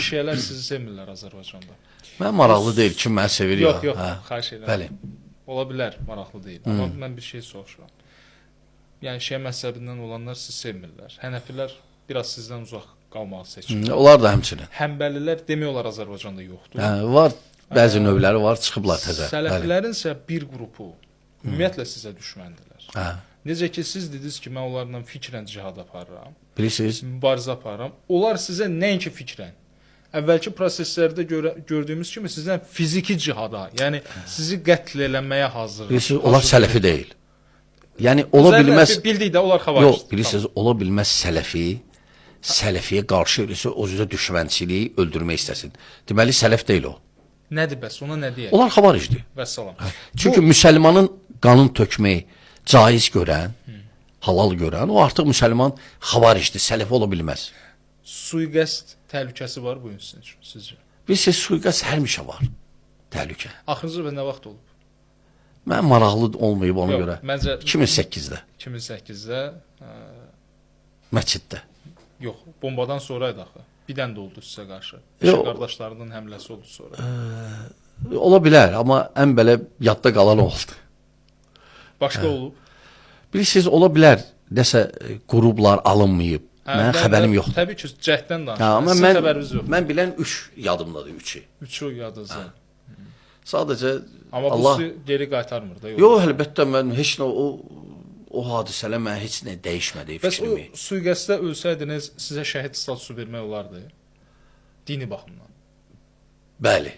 Şiələr sizi sevmirlər Azərbaycanda. Mən maraqlı deyil kim məni sevir ya. Yox, yox, Hə. xahiş edirəm. Bəli. Ola bilər, maraqlı deyil. Amma mən bir şey soruşuram. Yəni şiə məzhəbindən olanlar sizi sevmirlər. Hənəfilər biraz sizdən uzaq qalmağı seçir. Onlar da həmçinin. Həmbəlilər demək olar Azərbaycanda yoxdur. Hə, var bəzi növləri var, çıxıblar təzə. Bəli. Sələflərin isə bir qrupu ümumiyyətlə sizə düşməndirlər. Hə. Necə ki siz dediniz ki, mən onlarla fikrən cihad aparıram, Bilirsiniz, mübarizə aparıram. Onlar sizə nəinki fikrən, əvvəlki proseslərdə gördüyümüz kimi sizdən fiziki cihada, yəni sizi qətl eləməyə hazır. Bilirsiniz, onlar sələfi deyil. Yəni ola bilməz. Bildik də onlar xavaricdir. Yox, bilirsiniz, ola bilməz sələfi sələfiyə qarşı eləsə o cürə düşmənçiliyi öldürmək istəsin. Deməli sələf deyil o. Nədir bəs? Ona nə deyək? Onlar xavaricdir. Vəssalam. Çünki müsəlmanın qanın tökməyi caiz görən, halal görən, o artıq müsəlman xavaricdir, sələfi ola bilməz. Sui-qəsd təhlükəsi var bu gün sizin üçün, sizcə? Bilirsiniz, sui-qəsd həmişə var. Təhlükə. Axırıncı dəfə nə vaxt olub? Mən maraqlı olmayıb ona Yox, görə. Məncə 2008-də 2008-də məsciddə. Yox, bombadan sonra idi axı. Bir dənə də oldu sizə qarşı. Yox. Şə qardaşlarının həmləsi oldu sonra. Ola bilər, amma ən belə yadda qalan o oldu. Başqa olub? Bilirsiniz, ola bilər nəsə qruplar alınmayıb. Hə, Mənim xəbərim yoxdur. Təbii ki, cəhddən Hə, danışıram. amma Sizin mən xəbəriniz yoxdur. mən bilən 3 yadımdadır, 3-ü. Üçü yadınızda. Sadəcə Amma bu Allah sizi geri qaytarmır da. Yox. Yox, əlbəttə mən heç nə o hadisələr mənə heç nə dəyişmədi Bəs o fikrimi. sui-qəsddə ölsəydiniz, sizə şəhid statusu vermək olardı? Dini baxımdan. Bəli.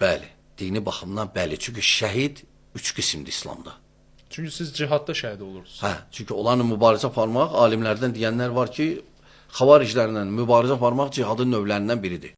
Bəli. Dini baxımdan bəli. Çünki şəhid üç qismdir İslamda. Çünki siz cihadda şəhid olursunuz. Hə, çünki onlarla mübarizə aparmaq alimlərdən deyənlər var ki, xavariclərlə mübarizə aparmaq cihadın növlərindən biridir.